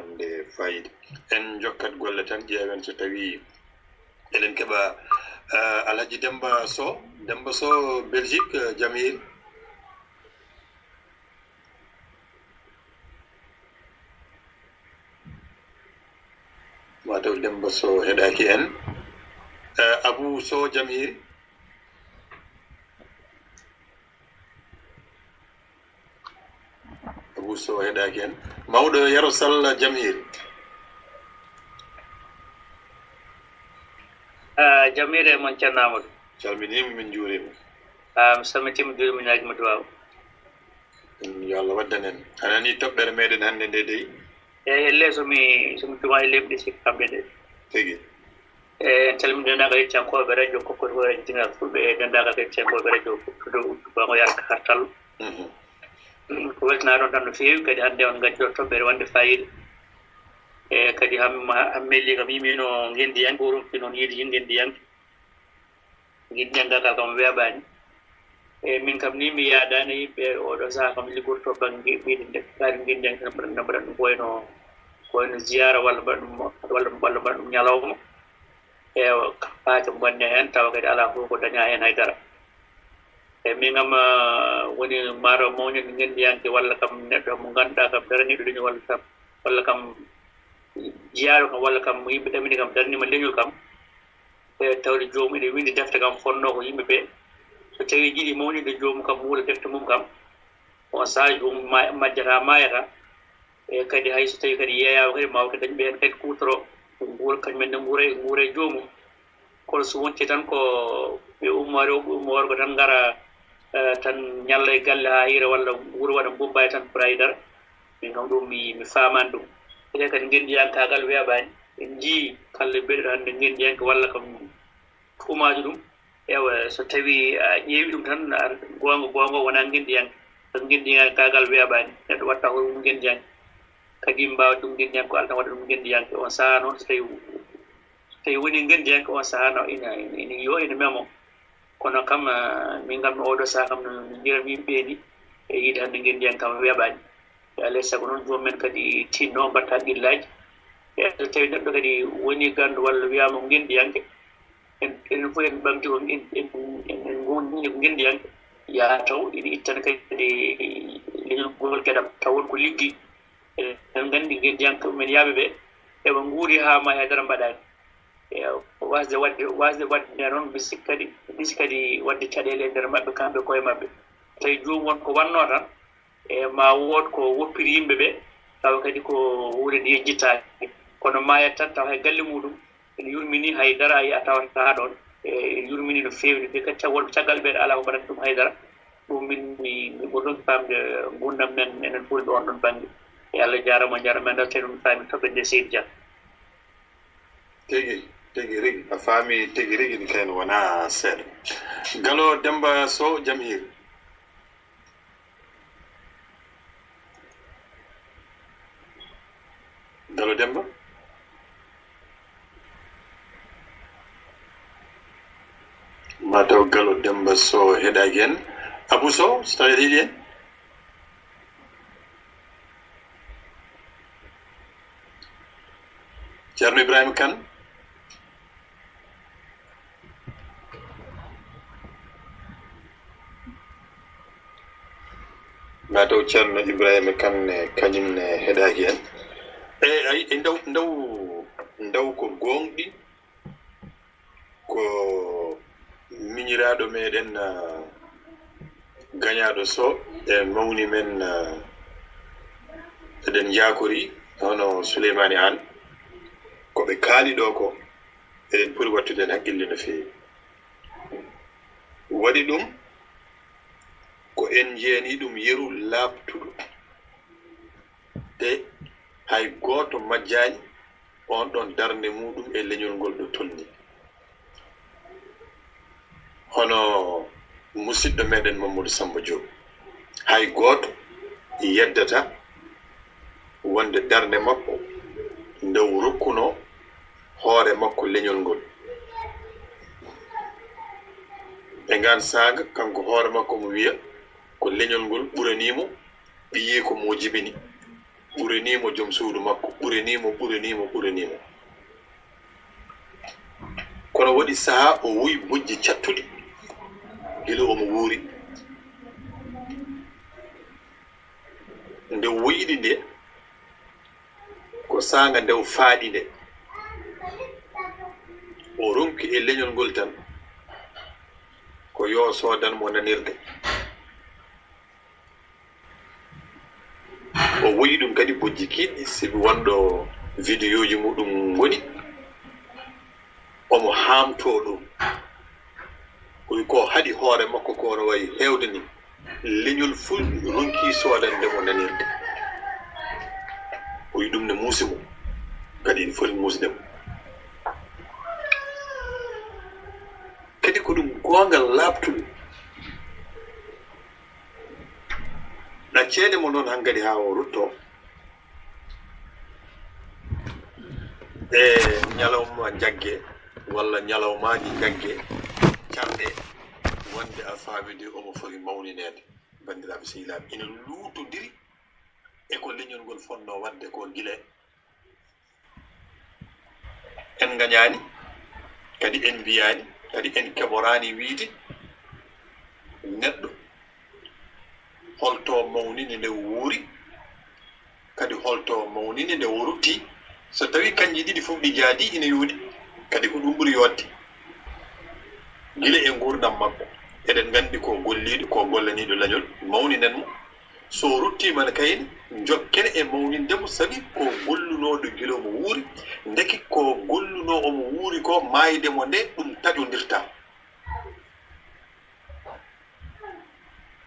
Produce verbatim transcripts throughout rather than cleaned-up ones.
Nde fayida. En jokkat golle tan, ƴeewen so tawii eɗen keɓa, eh, Alhaji Demba Sow. Demba Sow, Belgique, eh, Jamhiri. Mataw Demba Sow heɗaaki en. Eh, Abou Sow, Jamhiri. Abou Sow heɗaaki en. Mawɗo Yero Sall, Jamhiri. Ah, Jamhiri e mon, Ceerno Amadou. Calminiima, min njuuriima. Ah, mi salmitiima, mi juuriima, mi ñaagiima duwaaw. Yo Allah waddan en. A nanii toɓɓere meɗen hannde nde dey? Eeyi, ellee so mi, so mi juumaani, lebbi ɗiɗi kam de. Tigi. Eeyi, en calmini denndaangal hettiyankooɓe radio Kokoto, radio Dinal Fulɓe e denndaangal hettiyankooɓe radio Kokoto, Bango Yar Kartal. Mhm. Ko weltanaa ɗon tan no feewi, kadi hannde on ngacci ɗo toɓɓere wonde faayiida. E kadi ham, ham melli kam yimino ngenndiyanke, o ronki noon yiide yimɓe ngenndiyanke. Ngenndiyanke kam weeɓaani. Eeyi, min kam nii mi yaadaani yimɓe oɗo sahaa kam liggorto bannge ɓeyde nde kaari ngenndiyanke kam mbaɗa, mbaɗa ɗum ko wayno, ko wayno ziyaara walla mbaɗa ɗum, walla, walla mbaɗa ɗum ñalawma. Eewa, kaake mbaɗne heen tawa kadi alaa fof ko dañaa heen hay dara. Eeyi, min kam, ah, woni maaro mawninde ngenndiyanke walla kam neɗɗo mo ngannduɗaa kam daraniiɗo leñol walla kam, walla kam jiyaaɗo kam walla kam yimɓe ɗamini kam daraniima leñol kam. E tawde joomum ene winndi defte kam fonnoo ko yimɓe ɓe. So tawii jiɗi mawninde joomum kam wuura defte mum kam, on sahaa joomum ma-, majjata maayata. E kadi hay so tawii kadi yeeyaama kadi ma o kadi dañɓe heen kadi kuutoro nguura kañum en ne nguura e, nguura e joomum. Kono so wontii tan ko ɓe ummoore o ɓe ummoore ko tan ngara, eh, tan ñalla e galle haa hiira walla wuuro waɗa mbumbaay tan ɓuraay dara. Min kam ɗum mi, mi faamaani ɗum. Enen kadi ngenndiyankaagal weeɓaani. En njii kala mbeɗo hannde ngenndiyanke walla kam tuumaajo ɗum. Ewa, so tawii a ƴeewi ɗum tan, a, goonga, goonga wonaa ngenndiyanke. Ko ngenndiyankaagal weeɓaani. Neɗɗo waɗta ko ɗum ngenndiyanke. Kadi mbaawa ɗum ngenndiyanke ko Allah tan waɗa ɗum ngenndiyanke. On sahaa noon so tawii, so tawii woni ngenndiyanke on sahaa no ina, ina, ina yiyo ina memo. Kono kam, ah, min kam no oɗo sahaa kam no, no njiiram yimɓe ni e yiide hannde ngenndiyanke kam weeɓaani. E alaa e sago noon joom men kadi tinno mbatta haqqillaaji. E so tawii neɗɗo kadi woni ganndo walla wiyaama ko ngenndiyanke, en, enen fof en ɓamti ko en, en, en, en ngondini ko ngenndiyanke, yaa taw ina ittana kadi leñol ngol geɗam, taw won ko liggi. Eɗen nganndi ngenndiyanke men yaaɓe ɓe, eɓe nguuri haa ma haydara mbaɗaani. E wasde waɗde, wasde waɗde noon, mi sikka kadi, mi sikka kadi waɗde caɗeele e nder maɓɓe, kamɓe koye maɓɓe. Tawi joomum won ko wannoo tan, e ma wood ko woppiri yimɓe ɓe, tawa kadi ko wuurede yejjittaake. Kono maayat tan tawa hay galle muɗum ene yurmini, hay dara a yiya tawata ɗon. E ene yurmini no feewi, no feewi kadi, taw wonɓe caggal ɓe alaa ko mbaɗata ɗum hay dara. Ɗum min mi, mi ɓurɗon faamde ngurndan men enen fulɓe on ɗon bannge. E Allah jaaraama, on njaaraama, en ndartee ɗum faami toɓɓe nde Seydi Dia. Tigi, tigi rigi, a faami tigi rigi, ni kayno wonaa seeɗa. Galo Demba Sow, Jamhiri. Galo Demba? Mataw Galo Demba Sow heɗaaki en. Abou Sow, so tawii aɗa heɗii en? Ceerno Ibrahima Kane? Mataw Ceerno Ibrahima Kane ne, kañum ne heɗaaki en. E, ay, e ndaw, ndaw, ndaw ko goongɗi, ko miñiraaɗo meɗen, ah, Gañaaɗo Sow e mawni men, ah, eɗen njaakori hono Suleymaani Aan. Ko ɓe kaali ɗo ko, eɗen poti wattude heen haqqille no feewi. Waɗi ɗum ko en njeeni ɗum yeru laaɓtuɗo, te hay gooto majjaani on ɗon darnde muɗum e leñol ngol ɗo tolni. Hono musiɗɗo meɗen Mamadou Samba Diop, hay gooto yeddata wonde darnde makko nde o rokkuno hoore makko leñol ngol. E ngaan saanga, kanko hoore makko mo wiya ko leñol ngol ɓuraniimo ɓiyiiko mo jibini. Ɓurinii mo joom suudu makko, ɓurinii mo, ɓurinii mo, ɓurinii mo. Kono waɗi sahaa o woyi bojji cattuɗi gila omo wuuri. Nde woyiɗi nde, ko saanga nde o faaɗi nde. O ronki e leñol ngol tan, ko yo soodan mo nanirde. O woyi ɗum kadi bojji kiiɗɗi, sibu wonɗo vidéoji muɗum ngoni, omo haamtoo ɗum. Ko, ko haɗi hoore makko ko no wayi heewde ni, leñol fof ronki soodande mo nanirde. Ko ɗum ne muusi mo, kadi ene foti muusde mo. Kadi ko ɗum goonga laaɓtungo. Ɗacceede mo noon hankadi haa o ruttoo. E ñalawma jagge walla ñalawmaaji jagge, canɗe, wonde alfaabeeji omo foti mawnineede. Banndiraaɓe sehilaaɓe, ina luutondiri e ko leñol ngol fotnoo waɗde ko gila. En ngañaani, kadi en mbiyaani, kadi en keɓoraani wiyde neɗɗo holto mawnini nde o wuuri, kadi holto mawnini nde o rutti. So tawii kanji ɗiɗi fof ɗi njaadii, ina yooɗi, kadi ko ɗum ɓuri yooɗde. Gila e nguurndam makko, eɗen nganndi ko golliiɗo, ko gollaniiɗo leñol, mawninen mo. So o ruttiima ne kayne, njokken e mawninde mo, sabi ko gollunooɗo gila omo wuuri, ndeke ko gollunoo omo wuuri ko, maayde mo nde, ɗum taƴondirtaa.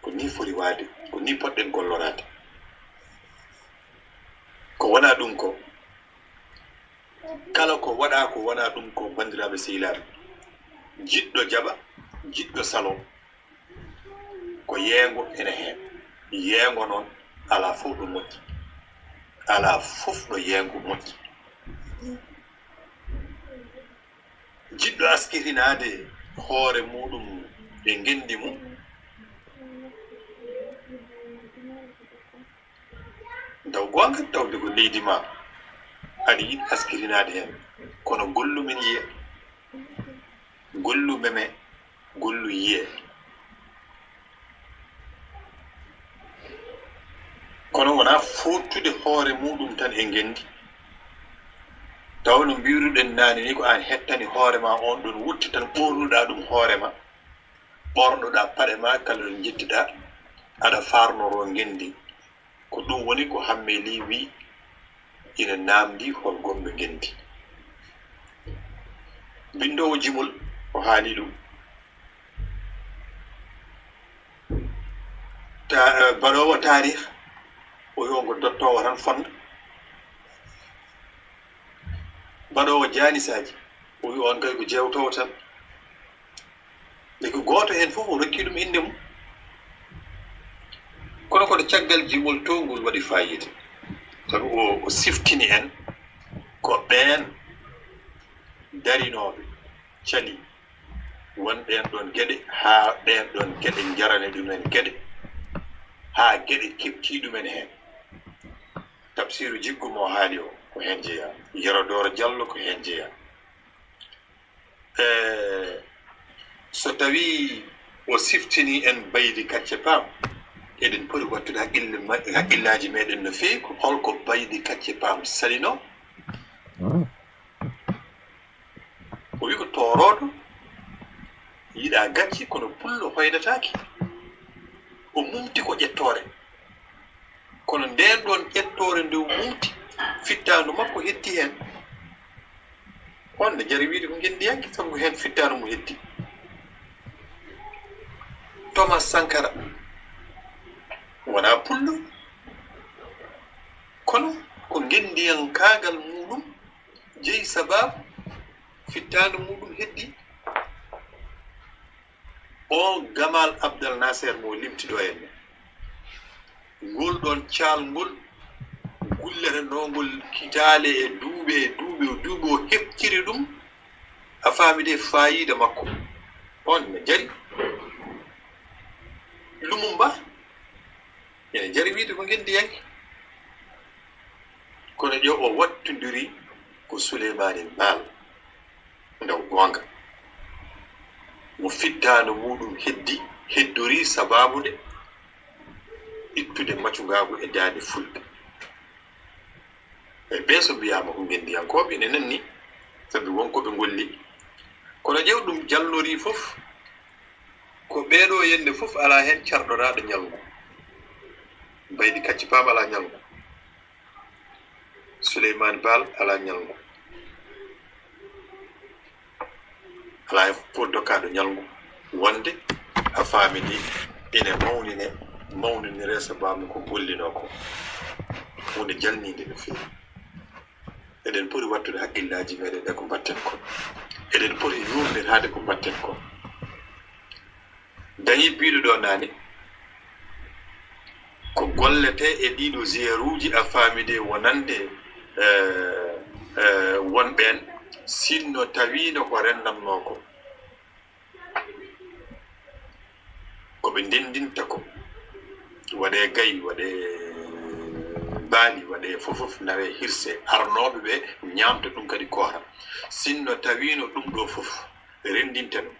Ko nii foti waade, ko nii potɗen golloraade. Ko wonaa ɗum ko, kala ko waɗaa ko wonaa ɗum ko, banndiraaɓe sehilaaɓe, jiɗɗo jaɓa, jiɗɗo saloo, ko yeengo ene heen. Yeengo noon, alaa fof ɗo moƴƴi. Alaa fof ɗo yeengo moƴƴi. Jiɗɗo askirinaade hoore muuɗum e ngenndi mum, taw goonga tawde ko leydi ma, aɗa yiɗi askirinaade heen, kono gollu min yiya, gollu meme, gollu yiye. Kono wonaa fooɗtude hoore muuɗum tan e ngenndi. Taw no mbiiruɗen naane ni, ko aan hettani hoore ma oon ɗoon wutte tan, ɓoornuɗaa ɗum hoore ma, ɓoornoɗaa paɗe ma kala ɗo njettiɗaa, aɗa faarnoroo ngenndi. Ko ɗum woni ko Hammee Lih wi, ina naamndii hol gomɓe ngenndi. Binndoowo jimol, o haali ɗum. Ta-, eh, baɗoowo taarih, o wi on ko dottoowo tan fonnda. Baɗoowo jaanisaaji, o wi on kay ko jeewtoowo tan. Nde ko gooto heen fof o rokki ɗum innde mum. Kono ko ɗo caggal jimol towngol waɗi faayiida. Sabu o, o siftini en ko ɓeen darinooɓe, cali, won ɗeen ɗoon geɗe, haa ɗeen ɗoon geɗe njarani ɗumen geɗe, haa geɗe keɓtii ɗumen heen. Tafsiiru Jiggu mo haali o, ko heen jeyaa. Yero Dooro Jallo, ko heen jeyaa. E, so tawii o siftinii en Baydi Kacce Paam, eɗen poti wattude haqqille ma-, haqqillaaji meeɗen no feewi, ko holko Baydi Kacce Paam salinoo? O wi ko toorooɗo, yiɗaa gacce, kono pullo hoynataake. O mumti ko ƴettoore. Kono ndeen ɗoon ƴettoore nde o mumti, fittaandu makko hetti heen. On ne jari wiyde ko ngenndiyanke, sabu ko heen fittaandu mum hetti. Thomas Sankara wonaa pullo, kono ko ngenndiyankaagal muuɗum jeyi sabaabu fittaandu muuɗum heddii. O Gamal Abdel Nasser mo limti ɗo en, ngol ɗoon caalngol gulletenoongol kitaale e duuɓi e duuɓi e duuɓi, o heɓtiri ɗum, a faami de faayiida makko. On ne jari. Lumumba ene jari wiyde ko ngenndiyanke. Kono ƴeew, o wattondiri ko Suleymaani Baal. Ndaw goonga. Mo fittaandu muuɗum heddi, heddorii sabaabu nde ittude macungaagu e daande Fulɓe. E ɓee so mbiyaama ko ngenndiyankooɓe ene nanni, sabi won ko ɓe ngolli. Kono ƴeew, ɗum jallorii fof, ko ɓeeɗoo yenne fof alaa heen carɗoraaɗo ñalngu. Mbaydi Kacci Paam alaa ñalngu. Suleymaani Baal alaa ñalngu. Alaa e fof dokkaaɗo ñalngu wonde a faamini ene mawnine, mawninireesa mbaawmi ko gollinoo ko. Huunde jalniinde no feewi. Eɗen poti wattude hakkillaaji meeɗen e ko mbaɗten ko. Eɗen poti yuurnitaade ko mbaɗten ko. Dañi biiɗo ɗo naane, ko golletee e ɗiiɗo ziyaruuji a faamide wonande, eh, eh, won ɓeen, sinno tawiino ko renndannoo ko. Ko ɓe ndenndinta ko, waɗee gayi, waɗee baali, waɗee fof, fof nawee hirse, arnooɓe ɓe ñaamta ɗum kadi koora. Sinno tawiino ɗum ɗo fof renndinteno,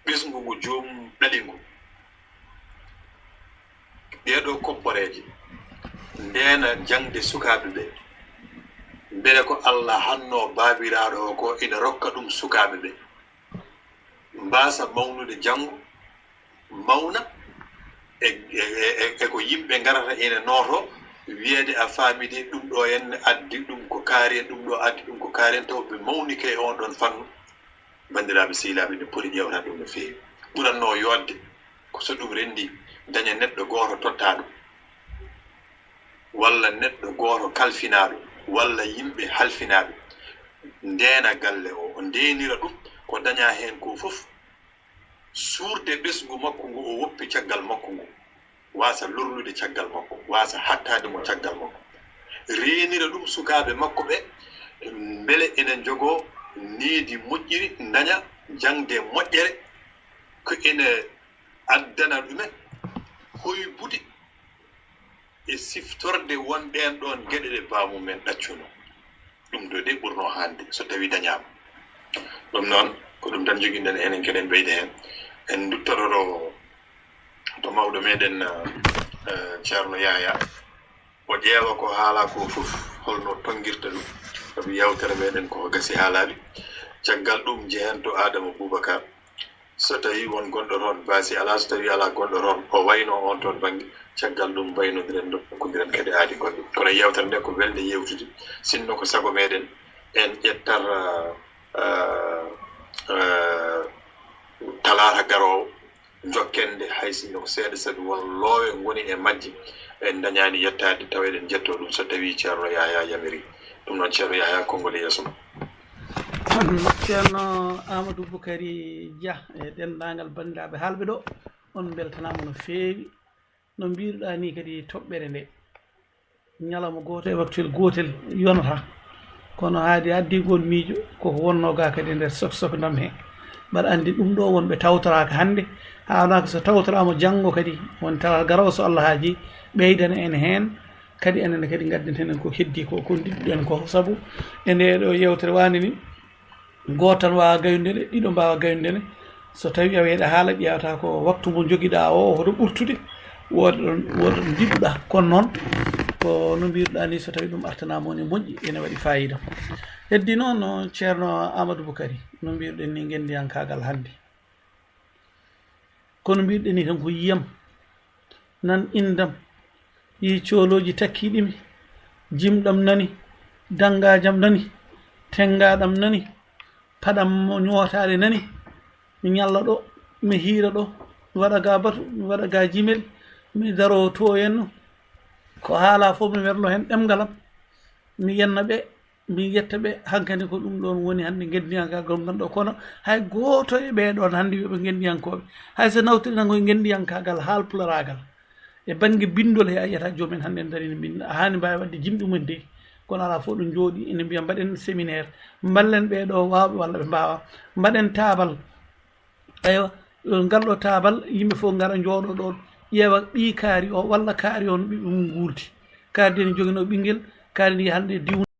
ɓesngu ngu joomum ɗali ngu, ɗeeɗo kopporeeje ndeena jaŋde sukaaɓe ɓe, mbele ko Alla hanno baabiraaɗo o ko ina rokka ɗum sukaaɓe ɓe, mbaasa mawnude janngo, mawna, e, e, e, e ko yimɓe ngarata ina nooto, wiyeede a faamidi ɗum ɗo en addi ɗum ko kaari en, ɗum ɗo addi ɗum ko kaari en, taw ɓe mawnike e on ɗon fannu. Banndiraaɓe sehilaaɓe, ene poti ƴeewtaade ɗum no feewi. Ɓuratnoo yooɗde ko so ɗum renndii, daña neɗɗo gooto tottaa ɗum, walla neɗɗo gooto kalfinaaɗo, walla yimɓe halfinaaɓe, ndeena galle o, o ndeenira ɗum, ko dañaa heen ko fof, suurde ɓesngu makko ngu o woppi caggal makko ngu, waasa lorlude caggal makko, waasa hattaade mo caggal makko. Reenira ɗum sukaaɓe makko ɓe, mbele ene njogoo needi moƴƴiri, ndaña jaŋde moƴƴere, ko ene addana ɗumen hoybude e siftorde won ɗeen ɗoon geɗe ɗe baamumen ɗaccunoo. Ɗum ɗo de ɓurnoo haaɗde so tawii dañaama. Ɗum noon, ko ɗum tan njoginɗen enen, keɗen ɓeyda heen. En nduttororo to mawɗo meɗen, eh, eh, Ceerno Yaya. O ƴeewa ko haalaa ko fof, holno tonngirta ɗum. Sabu yeewtere meɗen ko gasi haalaali. Caggal ɗum, njehen to Adama Boubacar. So tawii won gonɗo toon, baasi alaa, so tawii alaa gonɗo toon, o waynoo oon toon bannge. Caggal ɗum, mbaynondiren, ndokkondiren kadi aadi goɗɗo. Kono yeewtere nde ko welde yeewtude. Sinno ko sago meɗen, en ƴettat, eh, eh, eh, talaata garoowo, njokken nde, hay sinno ko seeɗa, sabi won loowe ngoni e majje, en ndañaani yettaade, tawa eɗen njettoo ɗum so tawii Ceerno Yahya yamirii. Ɗum noon, Ceerno Yahya, konngol e yeeso ma. Ceerno Amadou Boukary Dia e denndaangal banndiraaɓe haalɓe ɗo, on mbeltanaama no feewi. No mbiiruɗaa nii kadi, toɓɓere nde, ñalawma gooto e waktu gootel yonata, kono haadi addi ngol miijo, koko wonnoo gaa kadi e nder sok sok ndam he. Mbaɗa anndi ɗum ɗo wonɓe tawtoraaka hannde, haanaaka so tawtoraama janngo kadi, won talaata garoowo so Allah haajii, ɓeydana en heen, kadi enen kadi ngaddanten en ko heddii ko, ko ndiɗɗuɗen ko. Sabu e ndee ɗo yeewtere waande ni, gooto tan waawa gaynude ɗe, ɗiɗo mbaawa gaynude ɗe. So tawii a weeɗa haala, ƴeewata ko waktu mo njogiɗaa o, hoto ɓurtude, wooda ɗon, wooda ɗo ndiɗɗuɗaa. Kono noon, ko no mbiiruɗaa ni, so tawii ɗum artanaama, woni moƴƴi, ene waɗi faayiida. Heddii noon, Ceerno Amadou Boukary, no mbiiruɗen ni, ngenndiyankaagal hannde. Kono mbiiruɗen ni tan ko yiyam, nan inndam, yii coolooji takkiiɗi mi, jimɗam nani, danngaajam nani, tenngaɗam nani, paɗam mo ñootaade nani, mi ñalla ɗo, mi hiira ɗo, mi waɗa ga batu, mi waɗa ga jimel, mi daroo to henno. Ko haalaa fof mi werlo heen ɗemngal am, mi yenna ɓe, mi yetta ɓe. Hankadi ko ɗum ɗoon woni hannde ngenndiyankaagal ngal ɗo. Kono hay gooto e ɓee ɗoon hannde wiya ɓe ngenndiyankooɓe. Hay so nawtirina ko ngenndiyankaagal haalpularaagal, e bannge binndol he, a yiyata joom en hannde en darii ne mbinnda. A haani mbaawi waɗde jimɗi mumen dey. Kono alaa fof ɗo njooɗii ene mbiya mbaɗen séminaire, mballen ɓee ɗo waawɓe walla ɓe mbaawaa. Mbaɗen taabal. Eywa, ngal ɗo taabal, yimɓe fof ngara njooɗoo ɗoon, ƴeewa ɓii kaari o walla kaari on ɓiɓɓe mum nguurdi. Kaari de ne joginoo ɓinngel, Kaari ndi hannde diwni.